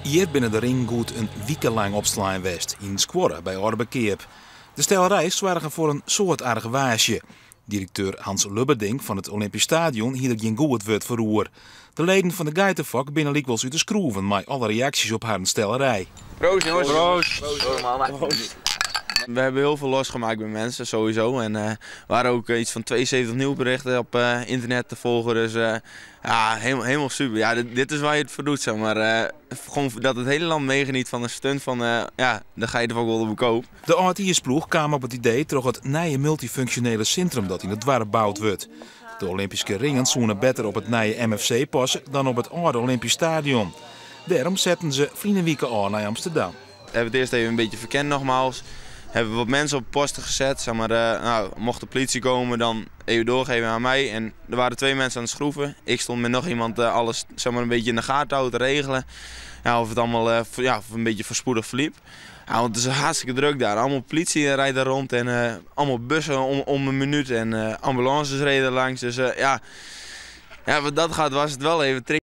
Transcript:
Hjir binne de ringen goed in wike lang opslein west, yn in skuorre by Aldeberkeap. De stellerij soarge foar in soad argewaasje. Direkteur Hans Lubberding fan it Olympisch Stadion hie der gjin goed wurd foar oer. De leden fan de Geitefok binne lykwols út de skroeven mei alle reaksjes op harren stellerij. Proost jongens. Proost. Proost. We hebben heel veel losgemaakt bij mensen, sowieso. En er waren ook iets van 72 nieuwsberichten op internet te volgen. Dus ja, helemaal, helemaal super. Ja, dit is waar je het voor doet, zeg maar. Gewoon dat het hele land meegeniet van een stunt van, ja, dan ga je er ook wel op koop. De âldjiersploech kaam op it idee troch it nije multyfunksjonele sintrum dat yn it doarp boud wurdt. De Olympyske ringen soene better op it nije MFC passe dan op it âlde Olympisch Stadion. Dêrom setten se ferline wike ôf nei Amsterdam. We hebben het eerst even een beetje verkend nogmaals. Hebben we wat mensen op posten gezet. Zeg maar, nou, mocht de politie komen, dan even doorgeven aan mij. En er waren twee mensen aan het schroeven. Ik stond met nog iemand alles, zeg maar, een beetje in de gaten houden, te regelen. Ja, of het allemaal ja, of een beetje voorspoedig verliep. Ja, want het is hartstikke druk daar. Allemaal politie rijdt daar rond en allemaal bussen om een minuut. En ambulances reden langs. Dus ja. Ja, wat dat gaat was het wel even tricky.